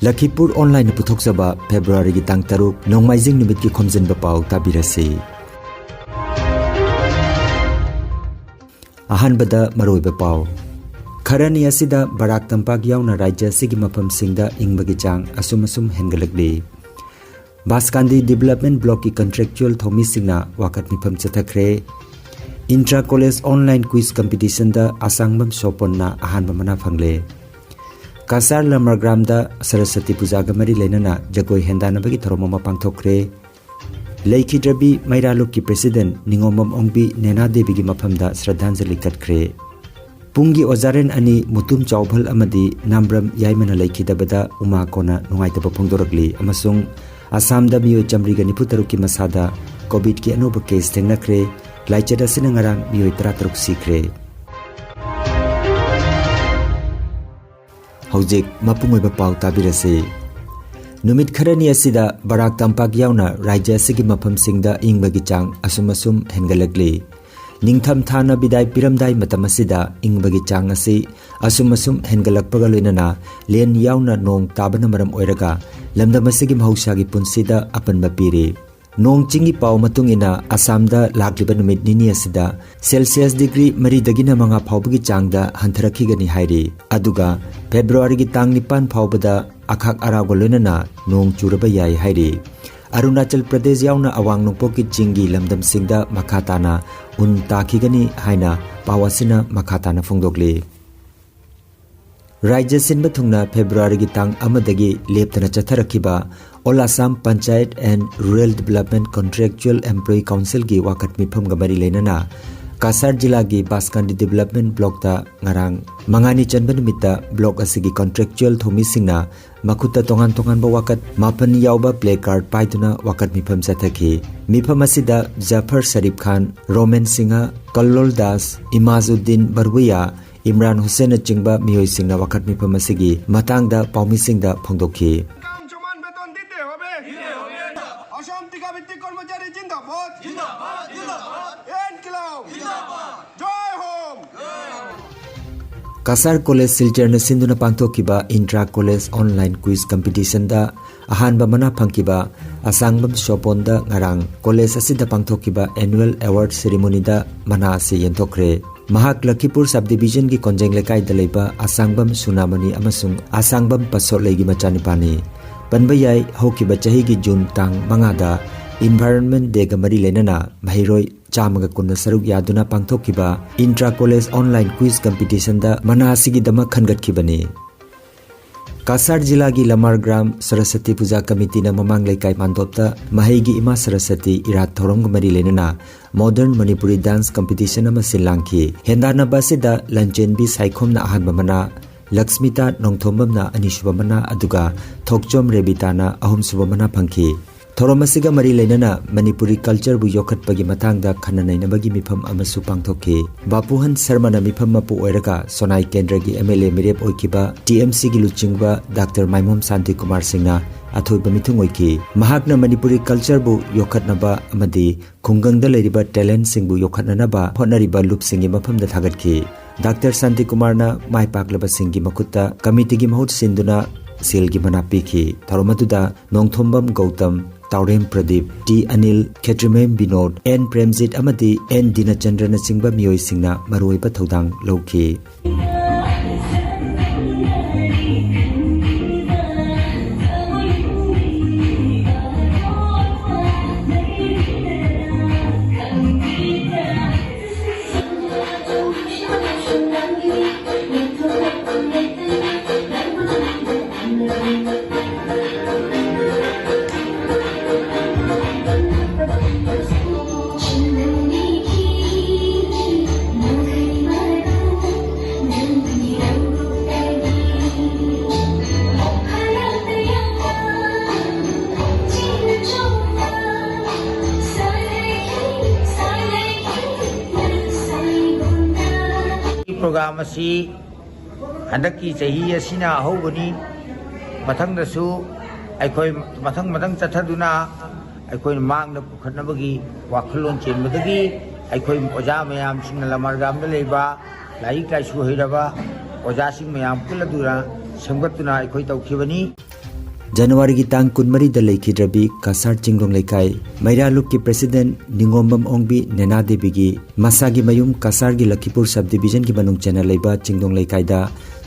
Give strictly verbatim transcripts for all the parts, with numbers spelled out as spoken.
ꯂꯈꯤꯄꯨꯔ ꯑꯣꯟꯂꯥꯏꯟꯅ ꯄꯨꯊꯣꯛꯆꯕ ꯐꯦꯕ꯭ꯔꯨꯋꯥꯔꯤꯒꯤ ꯇꯥꯡ ꯇꯔꯨꯛ, ꯅꯣꯡꯃꯥꯏꯖꯤꯡ ꯅꯨꯃꯤꯠꯀꯤ ꯈꯣꯝꯖꯤꯟꯕ ꯄꯥꯎ ꯇꯥꯕꯤꯔꯁꯤ꯫ ꯑꯍꯥꯟꯕꯗ ꯃꯔꯨꯑꯣꯏꯕ ꯄꯥꯎ꯫ ꯈꯔꯅꯤ ꯑꯁꯤꯗ ꯕꯔꯥꯛ ꯇꯝꯄꯥꯛ ꯌꯥꯎꯅ ꯔꯥꯖ꯭ꯌ ꯑꯁꯤꯒꯤ ꯃꯐꯝꯁꯤꯡꯗ ꯏꯪꯕꯒꯤ ꯆꯥꯡ ꯑꯁꯨꯝ ꯑꯁꯨꯝ ꯍꯦꯟꯒꯠꯂꯛꯂꯤ꯫ ꯕꯥꯁꯀꯥꯟꯗꯤ ꯗꯤꯚꯦꯂꯞꯃꯦꯟ ꯕ꯭ꯂꯣꯛꯀꯤ ꯀꯟꯇ꯭ꯔꯦꯛꯆꯨꯑꯦꯜ ꯊꯧꯃꯤꯁꯤꯡꯅ ꯋꯥꯀꯠ ꯃꯤꯐꯝ ꯆꯠꯊꯈ꯭ꯔꯦ꯫ ꯏꯟꯇ꯭ꯔꯥ ꯀꯣꯂꯦꯖ ꯑꯣꯟꯂꯥꯏꯟ ꯀ꯭ꯋꯤꯖ ꯀꯝꯄꯤꯇꯤꯁꯟꯗ ꯑꯁꯥꯡꯕꯝ ꯁꯣꯄꯣꯟꯅ ꯑꯍꯥꯟꯕ ꯃꯅꯥ ꯐꯪꯂꯦ꯫ ꯀꯁꯥꯔ ꯂꯃꯔꯒ꯭ꯔꯥꯝꯗ ꯁꯔꯁꯋꯇꯤ ꯄꯨꯖꯥꯒ ꯃꯔꯤ ꯂꯩꯅꯅ ꯖꯒꯣꯏ ꯍꯦꯟꯗꯥꯟꯅꯕꯒꯤ ꯊꯧꯔꯝ ꯑꯃ ꯄꯥꯡꯊꯣꯛꯈ꯭ꯔꯦ꯫ ꯂꯩꯈꯤꯗ꯭ꯔꯕꯤ ꯃꯩꯔꯥ ꯂꯨꯞꯀꯤ ꯄ꯭ꯔꯦꯁꯤꯗꯦꯟꯠ ꯅꯤꯉꯣꯝꯕꯝ ꯑꯣꯡꯕꯤ ꯅꯦꯅꯥ ꯗꯦꯕꯤꯒꯤ ꯃꯐꯝꯗ ꯁ꯭ꯔꯗꯥꯟꯖꯂꯤ ꯀꯠꯈ꯭ꯔꯦ꯫ ꯄꯨꯡꯒꯤ ꯑꯣꯖꯥꯔꯦꯟ ꯑꯅꯤ ꯃꯨꯇꯨꯝ ꯆꯥꯎꯚꯜ ꯑꯃꯗꯤ ꯅꯥꯝꯕ꯭ꯔꯝ ꯌꯥꯏꯃꯅ ꯂꯩꯈꯤꯗꯕꯗ ꯎꯃꯥ ꯀꯣꯟꯅ ꯅꯨꯡꯉꯥꯏꯇꯕ ꯐꯣꯡꯗꯣꯔꯛꯂꯤ ꯑꯃꯁꯨꯡ ꯑꯁꯥꯝꯗ ꯃꯤꯑꯣꯏ ꯆꯥꯃꯔꯤꯒ ꯅꯤꯐꯨ ꯇꯔꯨꯛꯀꯤ ꯃꯁꯥꯗ ꯀꯣꯚꯤꯗꯀꯤ ꯑꯅꯧꯕ ꯀꯦꯁ ꯊꯦꯡꯅꯈ꯭ꯔꯦ꯫ ꯂꯥꯏꯆꯠ ꯑꯁꯤꯅ ꯉꯔꯥꯡ ꯃꯤꯑꯣꯏ ꯇꯔꯥꯇꯔꯨꯛ ꯁꯤꯈ꯭ꯔꯦ꯫ ꯍꯧꯖꯤꯛ ꯃꯄꯨꯡ ꯑꯣꯏꯕ ꯄꯥꯎ ꯇꯥꯕꯤꯔꯁꯤ꯫ ꯅꯨꯃꯤꯠ ꯈꯔꯅꯤ ꯑꯁꯤꯗ ꯕꯔꯥꯛ ꯇꯝꯄꯥꯛ ꯌꯥꯎꯅ ꯔꯥꯖ꯭ꯌ ꯑꯁꯤꯒꯤ ꯃꯐꯝꯁꯤꯡꯗ ꯏꯪꯕꯒꯤ ꯆꯥꯡ ꯑꯁꯨꯝ ꯑꯁꯨꯝ ꯍꯦꯟꯒꯠꯂꯛꯂꯤ꯫ ꯅꯤꯡꯊꯝ ꯊꯥꯅ ꯕꯤꯗꯥꯏ ꯄꯤꯔꯝꯗꯥꯏ ꯃꯇꯝ ꯑꯁꯤꯗ ꯏꯪꯕꯒꯤ ꯆꯥꯡ ꯑꯁꯤ ꯑꯁꯨꯝ ꯑꯁꯨꯝ ꯍꯦꯟꯒꯠꯂꯛꯄꯒ ꯂꯣꯏꯅꯅ ꯂꯦꯟ ꯌꯥꯎꯅ ꯅꯣꯡ ꯇꯥꯕꯅ ꯃꯔꯝ ꯑꯣꯏꯔꯒ ꯂꯝꯗꯝ ꯑꯁꯤꯒꯤ ꯃꯍꯧꯁꯥꯒꯤ ꯄꯨꯟꯁꯤꯗ ꯑꯄꯟꯕ ꯄꯤꯔꯤ꯫ ꯅꯣꯡ ꯆꯤꯡꯒꯤ ꯄꯥꯎ ꯃꯇꯨꯡ ꯏꯟꯅ, ꯑꯁꯥꯝꯗ ꯂꯥꯛꯂꯤꯕ ꯅꯨꯃꯤꯠ ꯅꯤꯅꯤ ꯑꯁꯤꯗ ꯁꯦꯜꯁꯤꯌꯁ ꯗꯤꯒ꯭ꯔꯤ ꯃꯔꯤꯗꯒꯤꯅ ꯃꯉꯥ ꯐꯥꯎꯕꯒꯤ ꯆꯥꯡꯗ ꯍꯟꯊꯔꯛꯈꯤꯒꯅꯤ ꯍꯥꯏꯔꯤ꯫ ꯑꯗꯨꯒ ꯐꯦꯕ꯭ꯔꯨꯋꯥꯔꯤꯒꯤ ꯇꯥꯡ ꯅꯤꯄꯥꯟ ꯐꯥꯎꯕꯗ ꯑꯈꯥꯛ ꯑꯔꯥꯎꯒ ꯂꯣꯏꯅꯅ ꯅꯣꯡ ꯆꯨꯔꯕ ꯌꯥꯏ ꯍꯥꯏꯔꯤ꯫ ꯑꯔꯨꯅꯥꯆꯜ ꯄ꯭ꯔꯗꯦꯁ ꯌꯥꯎꯅ ꯑꯋꯥꯡ ꯅꯣꯡꯄꯣꯛꯀꯤ ꯆꯤꯡꯒꯤ ꯂꯝꯗꯝꯁꯤꯡꯗ ꯃꯈꯥ ꯇꯥꯅ ꯎꯟ ꯇꯥꯈꯤꯒꯅꯤ ꯍꯥꯏꯅ ꯄꯥꯎ ꯑꯁꯤꯅ ꯃꯈꯥ ꯇꯥꯅ ꯐꯣꯡꯗꯣꯛꯂꯤ꯫ ꯔꯥꯖ꯭ꯌ ꯁꯤꯟꯕ ꯊꯨꯡꯅ ꯐꯦꯕ꯭ꯔꯨꯋꯥꯔꯤꯒꯤ ꯇꯥꯡ ꯑꯃꯗꯒꯤ ꯂꯦꯞꯇꯅ ꯆꯠꯊꯔꯛꯈꯤꯕ All Assam Panchayat and Rural Development Contractual Employee Councilꯒꯤ ꯋꯥꯀꯠ ꯃꯤꯐꯝꯒ ꯃꯔꯤ ꯂꯩꯅꯅ ꯀꯁꯥꯔ ꯖꯤꯂꯥꯒꯤ ꯕꯥꯁꯀꯥꯟꯗꯤ ꯗꯤꯚꯦꯂꯞꯃꯦꯟ ꯕ꯭ꯂꯣꯛꯇ ꯉꯔꯥꯡ ꯃꯉꯥꯅꯤ ꯆꯟꯕ ꯅꯨꯃꯤꯠꯇ ꯕ꯭ꯂꯣꯛ ꯑꯁꯤꯒꯤ ꯀꯟꯇ꯭ꯔꯦꯛꯆꯨꯑꯦꯜ ꯊꯧꯃꯤꯁꯤꯡꯅ ꯃꯈꯨꯠꯇ ꯇꯣꯉꯥꯟ ꯇꯣꯉꯥꯟꯕ ꯋꯥꯀꯠ ꯃꯥꯄꯟ ꯌꯥꯎꯕ ꯄ꯭ꯂꯦ ꯀꯥꯔꯗ ꯄꯥꯏꯗꯨꯅ ꯋꯥꯀꯠ ꯃꯤꯐꯝ ꯆꯠꯊꯈꯤ꯫ ꯃꯤꯐꯝ ꯑꯁꯤꯗ ꯖꯐꯔ ꯁꯔꯤꯐ ꯈꯥꯟ, ꯔꯣꯃꯦꯟ ꯁꯤꯡꯍ, ꯀꯜꯂꯣꯜ ꯗꯥꯁ, ꯏꯃꯥꯖꯨꯗꯤꯟ ꯕꯔꯨꯌꯥ, ꯏꯝꯔꯥꯟ ꯍꯨꯁꯦꯟꯅꯆꯤꯡꯕ ꯃꯤꯑꯣꯏꯁꯤꯡꯅ ꯋꯥꯀꯠ ꯃꯤꯐꯝ ꯑꯁꯤꯒꯤ ꯃꯇꯥꯡꯗ ꯄꯥꯎꯃꯤꯁꯤꯡꯗ ꯐꯣꯡꯗꯣꯛꯈꯤ꯫ কাম সমান বেতন দিতে হবে। অসম ঠিকাভিত্তিক কর্মচারী জিন্দাবাদ। জিন্দাবাদ, জিন্দাবাদ। ইনকিলাব। জিন্দাবাদ। জয় হোম। ꯀꯁꯥꯔ ꯀꯣꯂꯦꯖ ꯁꯤꯜꯆꯔꯅ ꯁꯤꯟꯗꯨꯅ ꯄꯥꯡꯊꯣꯛꯈꯤꯕ ꯏꯟꯇ꯭ꯔꯥ ꯀꯣꯂꯦꯖ ꯑꯣꯟꯂꯥꯏꯟ ꯀ꯭ꯋꯤꯖ ꯀꯝꯄꯤꯇꯤꯁꯟꯗ ꯑꯍꯥꯟꯕ ꯃꯅꯥ ꯐꯪꯈꯤꯕ ꯑꯁꯥꯡꯕꯝ ꯁꯣꯄꯣꯟꯗ ꯉꯔꯥꯡ ꯀꯣꯂꯦꯖ ꯑꯁꯤꯗ ꯄꯥꯡꯊꯣꯛꯈꯤꯕ ꯑꯦꯅꯨꯋꯦꯜ ꯑꯦꯋꯥꯔꯗ ꯁꯦꯔꯤꯃꯣꯅꯤꯗ ꯃꯅꯥ ꯑꯁꯤ ꯌꯦꯟꯊꯣꯛꯈ꯭ꯔꯦ꯫ ꯃꯍꯥꯛ ꯂꯈꯤꯄꯨꯔ ꯁꯕ ꯗꯤꯕꯤꯖꯟꯒꯤ ꯀꯣꯟꯖꯦꯡ ꯂꯩꯀꯥꯏꯗ ꯂꯩꯕ ꯑꯁꯥꯡꯕꯝ ꯁꯨꯅꯥꯃꯅꯤ ꯑꯃꯁꯨꯡ ꯑꯁꯥꯡꯕꯝ ꯄꯁꯣꯠꯂꯩꯒꯤ ꯃꯆꯥꯅꯨꯄꯥꯅꯤ꯫ ꯄꯟꯕ ꯌꯥꯏ, ꯍꯧꯈꯤꯕ ꯆꯍꯤꯒꯤ ꯖꯨꯟ ꯇꯥꯡ ꯃꯉꯥꯗ ꯏꯟꯚꯥꯏꯔꯣꯟꯃꯦꯟ ꯗꯦꯒ ꯃꯔꯤ ꯂꯩꯅꯅ ꯃꯍꯩꯔꯣꯏ ꯆꯥꯝꯃꯒ ꯀꯨꯟꯅ ꯁꯔꯨꯛ ꯌꯥꯗꯨꯅ ꯄꯥꯡꯊꯣꯛꯈꯤꯕ ꯏꯟꯇ꯭ꯔꯥ ꯀꯣꯂꯦꯖ ꯑꯣꯟꯂꯥꯏꯟ ꯀ꯭ꯋꯤꯖ ꯀꯝꯄꯤꯇꯤꯁꯟꯗ ꯃꯅꯥ ꯑꯁꯤꯒꯤꯗꯃꯛ ꯈꯟꯒꯠꯈꯤꯕꯅꯤ꯫ ꯀꯁꯥꯔ ꯖꯤꯂꯥꯒꯤ ꯂꯃꯥꯔ ꯒ꯭ꯔꯥꯝ ꯁꯔꯁꯇꯤ ꯄꯨꯖꯥ ꯀꯃꯤꯇꯤꯅ ꯃꯃꯥꯡ ꯂꯩꯀꯥꯏ ꯃꯥꯟꯗꯣꯞꯇ ꯃꯍꯩꯒꯤ ꯏꯃꯥ ꯁꯔꯁꯇꯤ ꯏꯔꯥꯠ ꯊꯧꯔꯝꯒ ꯃꯔꯤ ꯂꯩꯅꯅ ꯃꯣꯗꯔꯟ ꯃꯅꯤꯄꯨꯔꯤ ꯗꯥꯟꯁ ꯀꯝꯄꯤꯇꯤꯁꯟ ꯑꯃ ꯁꯤꯜ ꯂꯥꯡꯈꯤ꯫ ꯍꯦꯟꯗꯥꯟꯅꯕ ꯑꯁꯤꯗ ꯂꯟꯆꯦꯟꯕꯤ ꯁꯥꯏꯈꯣꯝꯅ ꯑꯍꯥꯟꯕ ꯃꯅꯥ, ꯂꯛꯁꯃꯤꯇꯥ ꯅꯣꯡꯊꯣꯝꯕꯝꯅ ꯑꯅꯤꯁꯨꯕ ꯃꯅꯥ, ꯑꯗꯨꯒ ꯊꯣꯛꯆꯣꯝ ꯔꯦꯕꯤꯇꯥꯅ ꯑꯍꯨꯝꯁꯨꯕ ꯃꯅꯥ ꯐꯪꯈꯤ꯫ ꯊꯧꯔꯝ ꯑꯁꯤꯒ ꯃꯔꯤ ꯂꯩꯅꯅ ꯃꯅꯤꯄꯨꯔꯤ ꯀꯜꯆꯔꯕꯨ ꯌꯣꯛꯈꯠꯄꯒꯤ ꯃꯇꯥꯡꯗ ꯈꯟꯅ ꯅꯩꯅꯕꯒꯤ ꯃꯤꯐꯝ ꯑꯃꯁꯨ ꯄꯥꯡꯊꯣꯛꯈꯤ꯫ ꯕꯥꯄꯨꯍꯟ ꯁꯔꯃꯅ ꯃꯤꯐꯝ ꯃꯄꯨ ꯑꯣꯏꯔꯒ ꯁꯣꯅꯥꯏ ꯀꯦꯟꯗ꯭ꯔꯒꯤ ꯑꯦꯝ ꯑꯦꯜ ꯑꯦ ꯃꯤꯔꯦꯞ ꯑꯣꯏꯈꯤꯕ ꯇꯤ ꯑꯦꯝ ꯁꯤꯒꯤ ꯂꯨꯆꯤꯡꯕ ꯗꯥꯛꯇꯔ ꯃꯥꯏꯃꯣꯝ ꯁꯥꯟꯇꯤ ꯀꯨꯃꯥꯔ ꯁꯤꯡꯅ ꯑꯊꯣꯏꯕ ꯃꯤꯊꯨꯡ ꯑꯣꯏꯈꯤ꯫ ꯃꯍꯥꯛꯅ ꯃꯅꯤꯄꯨꯔꯤ ꯀꯜꯆꯔꯕꯨ ꯌꯣꯛꯈꯠꯅꯕ ꯑꯃꯗꯤ ꯈꯨꯡꯒꯪꯗ ꯂꯩꯔꯤꯕ ꯇꯦꯂꯦꯟꯠꯁꯤꯡꯕꯨ ꯌꯣꯛꯈꯠꯅꯅꯕ ꯍꯣꯠꯅꯔꯤꯕ ꯂꯨꯞꯁꯤꯡꯒꯤ ꯃꯐꯝꯗ ꯊꯥꯒꯠꯈꯤ꯫ ꯗꯥꯛꯇꯔ ꯁꯥꯟꯇꯤ ꯀꯨꯃꯥꯔꯅ ꯃꯥꯏ ꯄꯥꯛꯂꯕꯁꯤꯡꯒꯤ ꯃꯈꯨꯠꯇ ꯀꯃꯤꯇꯤꯒꯤ ꯃꯍꯨꯠ ꯁꯤꯟꯗꯨꯅ ꯁꯦꯜꯒꯤ ꯃꯅꯥ ꯄꯤꯈꯤ꯫ ꯊꯧꯔꯝ ꯑꯗꯨꯗ ꯅꯣꯡꯊꯣꯝꯕꯝ ꯒꯧꯇꯝ, ꯇꯥꯎꯔꯦꯝ ꯄ꯭ꯔꯗꯤꯞ, ꯇꯤ ꯑꯅꯤꯜ, ꯈꯦꯇ꯭ꯔꯤꯃꯌꯨꯝ ꯕꯤꯅꯣꯗ, ꯑꯦꯟ ꯄ꯭ꯔꯦꯝꯖꯤꯠ ꯑꯃꯗꯤ ꯑꯦꯟ ꯗꯤꯅꯆꯟꯗ꯭ꯔꯅꯆꯤꯡꯕ ꯃꯤꯑꯣꯏꯁꯤꯡꯅ ꯃꯔꯨꯑꯣꯏꯕ ꯊꯧꯗꯥꯡ ꯂꯧꯈꯤ꯫ ꯄ꯭ꯔꯣꯒ꯭ꯔꯥꯝ ꯑꯁꯤ ꯍꯟꯗꯛꯀꯤ ꯆꯍꯤ ꯑꯁꯤꯅ ꯑꯍꯧꯕꯅꯤ꯫ ꯃꯊꯪꯗꯁꯨ ꯑꯩꯈꯣꯏ ꯃꯊꯪ ꯃꯊꯪ ꯆꯠꯊꯗꯨꯅ ꯑꯩꯈꯣꯏꯅ ꯃꯥꯡꯗ ꯄꯨꯈꯠꯅꯕꯒꯤ ꯋꯥꯈꯜꯂꯣꯟ ꯆꯦꯟꯕꯗꯒꯤ ꯑꯩꯈꯣꯏ ꯑꯣꯖꯥ ꯃꯌꯥꯝꯁꯤꯡꯅ ꯂꯃꯥꯔꯒ꯭ꯔꯥꯝꯗ ꯂꯩꯕ ꯂꯥꯏꯔꯤꯛ ꯂꯥꯏꯁꯨ ꯍꯩꯔꯕ ꯑꯣꯖꯥꯁꯤꯡ ꯃꯌꯥꯝ ꯄꯨꯜꯂꯗꯨꯅ ꯁꯦꯝꯒꯠꯇꯨꯅ ꯑꯩꯈꯣꯏ ꯇꯧꯈꯤꯕꯅꯤ꯫ ꯖꯅꯋꯥꯔꯤꯒꯤ ꯇꯥꯡ ꯀꯨꯟꯃꯔꯤꯗ ꯂꯩꯈꯤꯗ꯭ꯔꯕꯤ ꯀꯁꯥꯔ ꯆꯤꯡꯗꯣꯡ ꯂꯩꯀꯥꯏ ꯃꯩꯔꯥ ꯂꯨꯞꯀꯤ president ꯅꯤꯉꯣꯝꯕꯝ ꯑꯣꯡꯕꯤ ꯅꯦꯅꯥ ꯗꯦꯕꯤꯒꯤ ꯃꯁꯥꯒꯤ ꯃꯌꯨꯝ ꯀꯁꯥꯔꯒꯤ ꯂꯈꯤꯄꯨꯔ sub divisionꯒꯤ ꯃꯅꯨꯡ ꯆꯟꯅ ꯂꯩꯕ ꯆꯤꯡꯗꯣꯡ ꯂꯩꯀꯥꯏꯗ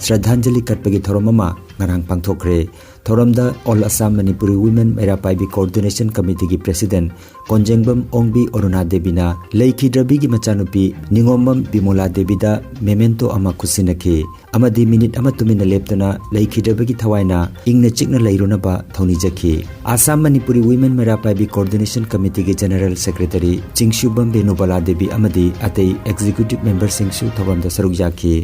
ꯁ꯭ꯔꯗꯥꯟꯖꯂꯤ ꯀꯠꯄꯒꯤ ꯊꯧꯔꯝ ꯑꯃ ꯉꯔꯥꯡ ꯄꯥꯡꯊꯣꯛꯈ꯭ꯔꯦ꯫ ꯊꯧꯔꯝꯗ All Assam Manipuri Women ꯃꯩꯔꯥ ꯄꯥꯏꯕꯤ Coordination Committeeꯒꯤ president ꯀꯣꯟꯖꯦꯡꯕꯝ ꯑꯣꯡꯕꯤ ꯑꯔꯨꯅꯥ ꯗꯦꯕꯤꯅ ꯂꯩꯈꯤꯗ꯭ꯔꯕꯤꯒꯤ ꯃꯆꯥꯅꯨꯄꯤ ꯅꯤꯉꯣꯝꯕꯝ ꯕꯤꯃꯣꯂꯥ ꯗꯦꯕꯤꯗ memento ꯑꯃ ꯈꯨꯠꯁꯤꯟꯅꯈꯤ ꯑꯃꯗꯤ minute ꯑꯃ ꯇꯨꯃꯤꯟꯅ ꯂꯦꯞꯇꯅ ꯂꯩꯈꯤꯗ꯭ꯔꯕꯒꯤ ꯊꯋꯥꯏꯅ ꯏꯪꯅ ꯆꯤꯛꯅ ꯂꯩꯔꯨꯅꯕ ꯊꯧꯅꯤꯖꯈꯤ꯫ Assam Manipuri Women ꯃꯩꯔꯥ ꯄꯥꯏꯕꯤ Coordination Committeeꯒꯤ General Secretary ꯆꯤꯡꯁꯨꯕꯝ ꯕꯦꯅꯨꯕꯂꯥ Devi ꯑꯃꯗꯤ ꯑꯇꯩ executive memberꯁꯤꯡꯁꯨ ꯊꯧꯔꯝꯗ ꯁꯔꯨꯛ ꯌꯥꯈꯤ꯫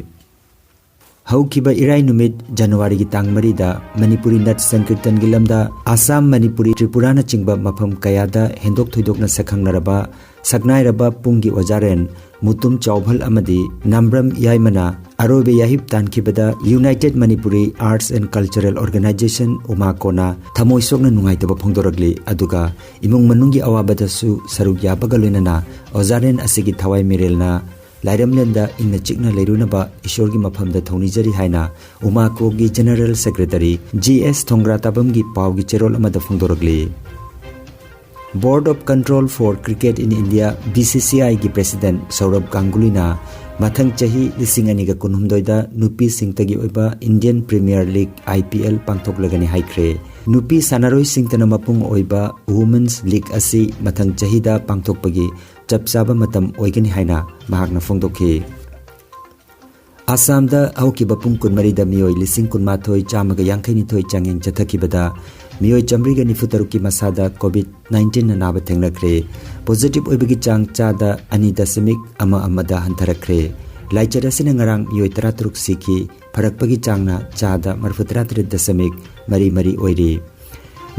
ꯍꯧꯈꯤꯕ ꯏꯔꯥꯏ ꯅꯨꯃꯤꯠ ꯖꯅꯋꯥꯔꯤꯒꯤ ꯇꯥꯡ ꯃꯔꯤꯗ ꯃꯅꯤꯄꯨꯔꯤ ꯅꯠ ꯁꯪꯀꯤꯔꯇꯟꯒꯤ ꯂꯝꯗ ꯑꯁꯥꯝ, ꯃꯅꯤꯄꯨꯔꯤ, ꯇ꯭ꯔꯤꯄꯨꯔꯥꯅꯆꯤꯡꯕ ꯃꯐꯝ ꯀꯌꯥꯗ ꯍꯦꯟꯗꯣꯛ ꯊꯣꯏꯗꯣꯛꯅ ꯁꯛꯈꯪꯅꯔꯕ ꯁꯛꯅꯥꯏꯔꯕ ꯄꯨꯡꯒꯤ ꯑꯣꯖꯥꯔꯦꯟ ꯃꯨꯇꯨꯝ ꯆꯥꯎꯚꯜ ꯑꯃꯗꯤ ꯅꯥꯝꯕ꯭ꯔꯝ ꯌꯥꯏꯃꯅ ꯑꯔꯣꯏꯕ ꯌꯥꯍꯤꯞ ꯇꯥꯟꯈꯤꯕꯗ United Manipuri Arts and Cultural Organization, ꯎꯃꯥꯀꯣꯅ ꯊꯃꯣꯏ ꯁꯣꯛꯅ ꯅꯨꯡꯉꯥꯏꯇꯕ ꯐꯣꯡꯗꯣꯔꯛꯂꯤ꯫ ꯑꯗꯨꯒ ꯏꯃꯨꯡ ꯃꯅꯨꯡꯒꯤ ꯑꯋꯥꯕꯗꯁꯨ ꯁꯔꯨꯛ ꯌꯥꯕꯒ ꯂꯣꯏꯅꯅ ꯑꯣꯖꯥꯔꯦꯟ ꯑꯁꯤꯒꯤ ꯊꯋꯥꯏ ꯃꯤꯔꯦꯜꯅ ꯂꯥꯏꯔꯝꯂꯦꯟꯗ ꯏꯪꯅ ꯆꯤꯛꯅ ꯂꯩꯔꯨꯅꯕ ꯏꯁꯣꯔꯒꯤ ꯃꯐꯝꯗ ꯊꯧꯅꯤꯖꯔꯤ ꯍꯥꯏꯅ ꯎꯃꯥꯀꯣꯒꯤ General Secretary ꯖꯤ ꯑꯦꯁ ꯊꯣꯡꯒ꯭ꯔꯥꯇꯥꯕꯝꯒꯤ ꯄꯥꯎꯒꯤ ꯆꯦꯔꯣꯜ ꯑꯃꯗ ꯐꯣꯡꯗꯣꯔꯛꯂꯤ꯫ Board of Control for Cricket in India, BCCIꯒꯤ president ꯁꯧꯔꯚ ꯒꯥꯡꯒꯨꯂꯤꯅ ꯃꯊꯪ ꯆꯍꯤ ꯂꯤꯁꯤꯡ ꯑꯅꯤꯒ ꯀꯨꯟꯍꯨꯝꯗꯣꯏꯗ ꯅꯨꯄꯤꯁꯤꯡꯇꯒꯤ ꯑꯣꯏꯕ Indian Premier League, IPL, ꯄꯥꯡꯊꯣꯛꯂꯒꯅꯤ ꯍꯥꯏꯈ꯭ꯔꯦ꯫ ꯅꯨꯄꯤ ꯁꯥꯟꯅꯔꯣꯏꯁꯤꯡꯇꯅ ꯃꯄꯨꯡ ꯑꯣꯏꯕ Women's League ꯑꯁꯤ ꯃꯊꯪ ꯆꯍꯤꯗ ꯄꯥꯡꯊꯣꯛꯄꯒꯤ ꯆꯞ ꯆꯥꯕ ꯃꯇꯝ ꯑꯣꯏꯒꯅꯤ ꯍꯥꯏꯅ ꯃꯍꯥꯛꯅ ꯐꯣꯡꯗꯣꯛꯈꯤ꯫ ꯑꯁꯥꯝꯗ ꯍꯧꯈꯤꯕ ꯄꯨꯡ ꯀꯨꯟꯃꯔꯤꯗ ꯃꯤꯑꯣꯏ ꯂꯤꯁꯤꯡ ꯀꯨꯟꯃꯥꯊꯣꯏ ꯆꯥꯝꯃꯒ ꯌꯥꯡꯈꯩꯅꯤꯊꯣꯏ ꯆꯥꯡꯌꯦꯡ ꯆꯠꯊꯈꯤꯕꯗ ꯃꯤꯑꯣꯏ ꯆꯥꯃꯔꯤꯒ ꯅꯤꯐꯨ ꯇꯔꯨꯛꯀꯤ ꯃꯁꯥꯗ COVID nineteenꯅ ꯅꯥꯕ ꯊꯦꯡꯅꯈ꯭ꯔꯦ꯫ Positive ꯑꯣꯏꯕꯒꯤ ꯆꯥꯡ ꯆꯥꯗ ꯑꯅꯤ ꯗꯁꯃꯤꯛ ꯑꯃ ꯑꯃꯗ ꯍꯟꯊꯔꯛꯈ꯭ꯔꯦ꯫ ꯂꯥꯏꯆꯠ ꯑꯁꯤꯅ ꯉꯔꯥꯡ ꯃꯤꯑꯣꯏ ꯇꯔꯥꯇꯔꯨꯛ ꯁꯤꯈꯤ꯫ ꯐꯔꯛꯄꯒꯤ ꯆꯥꯡꯅ ꯆꯥꯗ ꯃꯔꯤꯐꯨꯇꯔꯥ ꯇꯔꯦꯠ ꯗꯁꯃꯤꯛ ꯃꯔꯤ ꯃꯔꯤ ꯑꯣꯏꯔꯤ꯫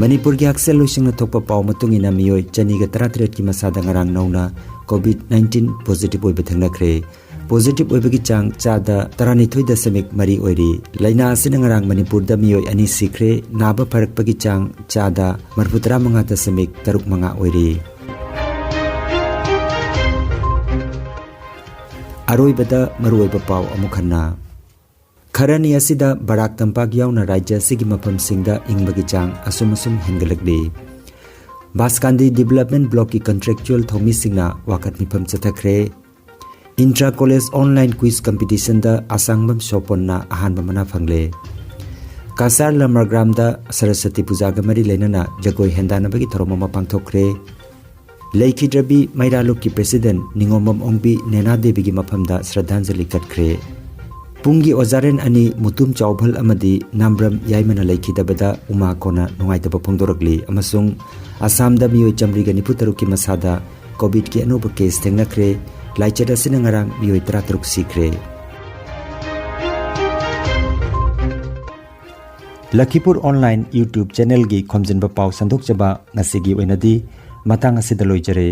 ꯃꯅꯤꯄꯨꯔꯒꯤ ꯍꯛꯁꯦꯜ ꯂꯣꯏꯁꯪꯅ ꯊꯣꯛꯄ ꯄꯥꯎ ꯃꯇꯨꯡ ꯏꯟꯅ ꯃꯤꯑꯣꯏ ꯆꯅꯤꯒ ꯇꯔꯥꯇꯔꯦꯠꯀꯤ ꯃꯁꯥꯗ ꯉꯔꯥꯡ ꯅꯧꯅ COVID nineteen positive ꯑꯣꯏꯕ ꯊꯦꯡꯅꯈ꯭ꯔꯦ꯫ Positive ꯑꯣꯏꯕꯒꯤ ꯆꯥꯡ ꯆꯥꯗ ꯇꯔꯥꯅꯤꯊꯣꯏ ꯗꯁꯃꯤꯛ ꯃꯔꯤ ꯑꯣꯏꯔꯤ꯫ ꯂꯥꯏꯅꯥ ꯑꯁꯤꯅ ꯉꯔꯥꯡ ꯃꯅꯤꯄꯨꯔꯗ ꯃꯤꯑꯣꯏ ꯑꯅꯤ ꯁꯤꯈ꯭ꯔꯦ꯫ ꯅꯥꯕ ꯐꯔꯛꯄꯒꯤ ꯆꯥꯡ ꯆꯥꯗ ꯃꯔꯤꯐꯨꯇꯔꯥ ꯃꯉꯥ ꯗꯁꯃꯤꯛ ꯇꯔꯨꯛ ꯃꯉꯥ ꯑꯣꯏꯔꯤ꯫ ꯑꯔꯣꯏꯕꯗ ꯃꯔꯨꯑꯣꯏꯕ ꯄꯥꯎ ꯑꯃꯨꯛ ꯍꯟꯅ꯫ ꯈꯔꯅꯤ ꯑꯁꯤꯗ ꯕꯔꯥꯛ ꯇꯝꯄꯥꯛ ꯌꯥꯎꯅ ꯔꯥꯖ꯭ꯌ ꯑꯁꯤꯒꯤ ꯃꯐꯝꯁꯤꯡꯗ ꯏꯪꯕꯒꯤ ꯆꯥꯡ ꯑꯁꯨꯝ ꯑꯁꯨꯝ ꯍꯦꯟꯒꯠꯂꯛꯂꯤ꯫ ꯕꯥꯁꯀꯥꯟꯗꯤ ꯗꯤꯕꯦꯂꯞꯃꯦꯟ ꯕ꯭ꯂꯣꯛꯀꯤ ꯀꯟꯇ꯭ꯔꯦꯛꯆꯨꯑꯦꯜ ꯊꯧꯃꯤꯁꯤꯡꯅ ꯋꯥꯀꯠ ꯃꯤꯐꯝ ꯆꯠꯊꯈ꯭ꯔꯦ꯫ ꯏꯟꯇ꯭ꯔꯥ ꯀꯣꯂꯦꯖ ꯑꯣꯟꯂꯥꯏꯟ ꯀ꯭ꯋꯤꯖ ꯀꯝꯄꯤꯇꯤꯁꯟꯗ ꯑꯁꯥꯡꯕꯝ ꯁꯣꯄꯣꯟꯅ ꯑꯍꯥꯟꯕ ꯃꯅꯥ ꯐꯪꯂꯦ꯫ ꯀꯁꯥꯔ ꯂꯃꯔꯒ꯭ꯔꯥꯝꯗ ꯁꯔꯁꯋꯇꯤ ꯄꯨꯖꯥꯒ ꯃꯔꯤ ꯂꯩꯅꯅ ꯖꯒꯣꯏ ꯍꯦꯟꯗꯥꯟꯅꯕꯒꯤ ꯊꯧꯔꯝ ꯑꯃ ꯄꯥꯡꯊꯣꯛꯈ꯭ꯔꯦ꯫ ꯂꯩꯈꯤꯗ꯭ꯔꯕꯤ ꯃꯩꯔꯥ ꯂꯨꯞꯀꯤ ꯄ꯭ꯔꯦꯁꯤꯗꯦꯟꯠ ꯅꯤꯉꯣꯝꯕꯝ ꯑꯣꯡꯕꯤ ꯅꯦꯅꯥ ꯗꯦꯕꯤꯒꯤ ꯃꯐꯝꯗ ꯁ꯭ꯔꯗꯥꯟꯖꯂꯤ ꯀꯠꯈ꯭ꯔꯦ꯫ ꯄꯨꯡꯒꯤ ꯑꯣꯖꯥꯔꯦꯟ ꯑꯅꯤ ꯃꯨꯇꯨꯝ ꯆꯥꯎꯚꯜ ꯑꯃꯗꯤ ꯅꯥꯝꯕ꯭ꯔꯝ ꯌꯥꯏꯃꯅ ꯂꯩꯈꯤꯗꯕꯗ ꯎꯃꯥ ꯀꯣꯟꯅ ꯅꯨꯡꯉꯥꯏꯇꯕ ꯐꯣꯡꯗꯣꯔꯛꯂꯤ ꯑꯃꯁꯨꯡ ꯑꯁꯥꯝꯗ ꯃꯤꯑꯣꯏ ꯆꯥꯃꯔꯤꯒ ꯅꯤꯐꯨ ꯇꯔꯨꯛꯀꯤ ꯃꯁꯥꯗ ꯀꯣꯚꯤꯗꯀꯤ ꯑꯅꯧꯕ ꯀꯦꯁ ꯊꯦꯡꯅꯈ꯭ꯔꯦ꯫ ꯂꯥꯏꯆꯠ ꯑꯁꯤꯅ ꯉꯔꯥꯡ ꯃꯤꯑꯣꯏ ꯇꯔꯥꯇꯔꯨꯛ ꯁꯤꯈ꯭ꯔꯦ꯫ ꯂꯈꯤꯄꯨꯔ ꯑꯣꯟꯂꯥꯏꯟ YouTube ꯆꯦꯅꯦꯜꯒꯤ ꯈꯣꯝꯖꯤꯟꯕ ꯄꯥꯎ ꯁꯟꯗꯣꯛꯆꯕ ꯉꯁꯤꯒꯤ ꯑꯣꯏꯅꯗꯤ ꯃꯇꯥꯡ ꯑꯁꯤꯗ ꯂꯣꯏꯖꯔꯦ꯫